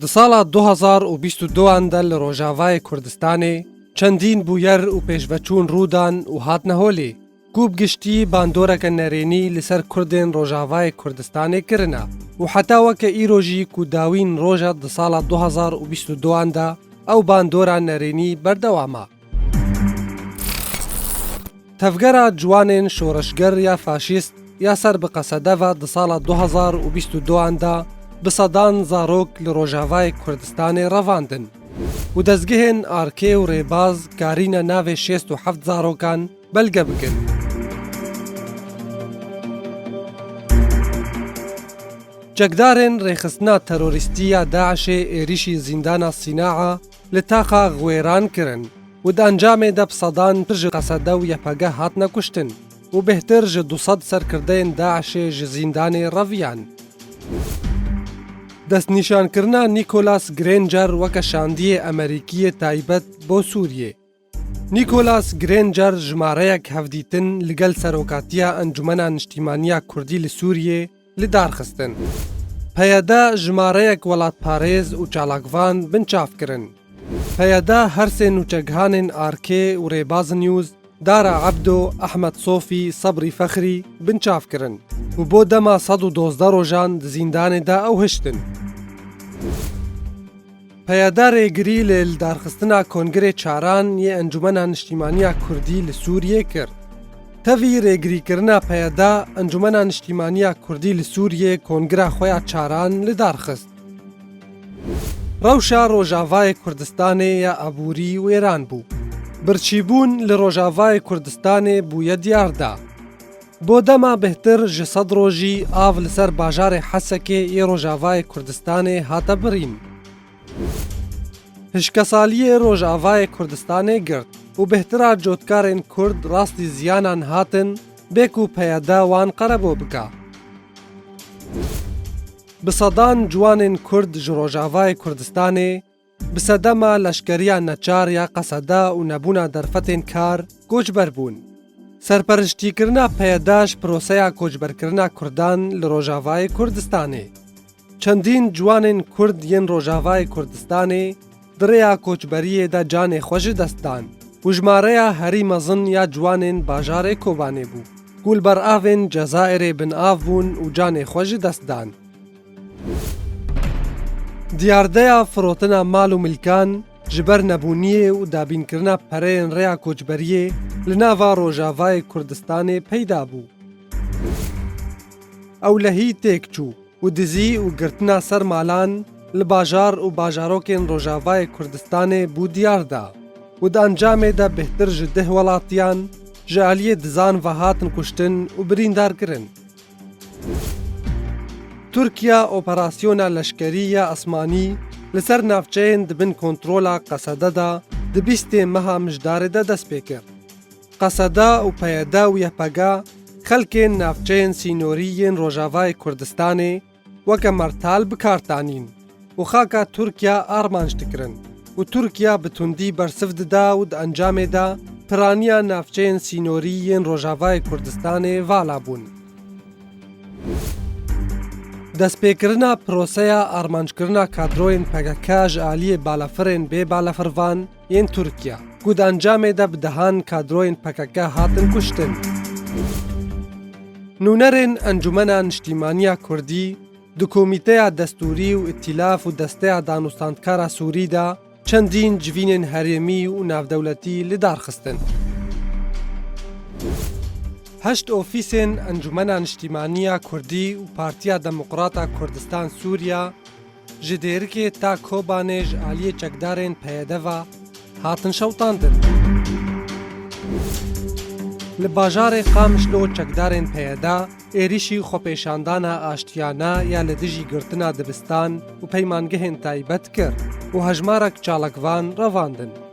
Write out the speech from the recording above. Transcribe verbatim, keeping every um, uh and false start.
Di sala du hazar û bîst û duan de li Rojavayê Kurdistanê çendîn bûyer û pêşveçûn rû dan û hatine holê, ku bi giştî bandoreke nerênî li ser Kurdên Rojavayê Kurdistanê kirine û heta weke îro jî ku dawîn roja di sala du hazar û bîst û duan de ew bandora nerênî berdewam e. Tevgera ciwanên şoreşger ya faşîst ya ser bi Qesede ve di sala du hazar û bîst û duan de bi sedan zarok li Rojavayê Kurdistanê revandin û dezgehên arkê û rêbaz karîne navê şêst û heft zarokan belge bikin. Çekdarên rêxistina terorîstî ya DAIŞê êrîşî zîndana Sînaa li taxa Xwêran kirin û di encamê de bi sedan ji Qesede û YPG hatine kuştin û bêhtir ji du sed serkirdeyên DAIŞê ji zîndanê reviyan. Destnîşankirina Nicholas Granger weke şandiyê Amerîkî yê taybet bo Sûriyê. Nicholas Granger jimareyek hevdîtin li gel serokatiya Encumena Niştîmaniya Kurdî li Sûriyê li dar xistin. PYD jimareyek welatparêz û çalakvan binçav kirin. PYD her sê nûçegihanên arkê û Rêbaz News, Dara Ebdo, Ehmed Sofî, Sebrî Fexrî binçav kirin û bo dema sed û dozdeh rojan di zîndanê de ew hiştin. PYD rêgirî li lidarxistina Kongirê Çaran yê Encumena Niştîmaniya Kurdî li Sûriyê kir. Tevî rêgirîkirina PYD, Encumena Niştîmaniya Kurdî li Sûriyê kongira xwe ya çaran li dar xist. Rewşa Rojavayê Kurdistanê ya aborî wêran bû. Birçîbûn li Rojavayê Kurdistanê bûye diyar da. Bo dema bêhtir ji sed rojî av li ser bajarê Hesekê yê Rojavayê Kurdistanê hate birîn. Hişkesaliyê Rojavayê Kurdistanê girt û bêhtira cotkarên Kurd rastî ziyanan hatin, bê ku PYD wan qerebo bike. Bi sedan ciwanên Kurd ji Rojavayê Kurdistanê bi sedema leşkeriya neçar ya Qesede û nebûna derfetên kar koçber bûn. Serperiştîkirina PYD ji proseya koçberkirina Kurdan li Rojavayê Kurdistanê. Çendîn ciwanên Kurd yên Rojavayê Kurdistanê di rêya koçberiyê de canê xwe ji dest dan û jimareya herî mezin ya ciwanên bajarê Kobanê bû, ku li ber avên Cezayirê bin av bûn û canê xwe ji dest dan. Diyardeya firotina mal û milkan ji ber nebûniyê û dabînkirina pereyên rêya koçberiyê li nava Rojavayê Kurdistanê peyda bû. Ewlehî têk çû û dizî û girtina ser malan li bajar û bajarokên Rojavayê Kurdistanê bû diyar da û di encamê de bêhtir ji deh welatiyan ji aliyê dizan ve hatin kuştin û birîndar kirin. Tirkiye operasyona leşkerî ya esmanî li ser navçeyên di bin kontrola Qesede de di bîstê meha Mijdarê de dest pê kir. Qesede û PYD û YPG xelkên navçeyên sînorî yên Rojavayê Kurdistanê weke mertal bi kar tanîn û xaka Tirkiye armanc dikirin û Tirkiye bi tundî bersiv dida û di encamê de piraniya navçeyên sînorî yên Rojavayê Kurdistanê vala bûn. Destpêkirina proseya armanckirina kadroyên PKK ji aliyê balafirên bê balafirvan yên Tirkiye, ku di encamê de bi dehan kadroyên PKK hatin kuştin. Nûnerên Encumena Niştîmaniya Kurdî di Komîteya Destûrî û Îtîlaf û Desteya Danûstandkara Sûrî de çendîn civînên herêmî û navdewletî li dar xistin. Heşt ofîsên Encumena Niştîmaniya Kurdî û Partiya Demokrata Kurdistan Sûriya ji Dêrikê ta Kobanê ji aliyê çekdarên PYD ve hatin şewitandin. Li bajarê Qamişlo çekdarên PYD êrîşî xwepêşandana aştiyane ya li dijî girtina dibistan û peymangehên taybet kir û hejmarek çalakvan revandin.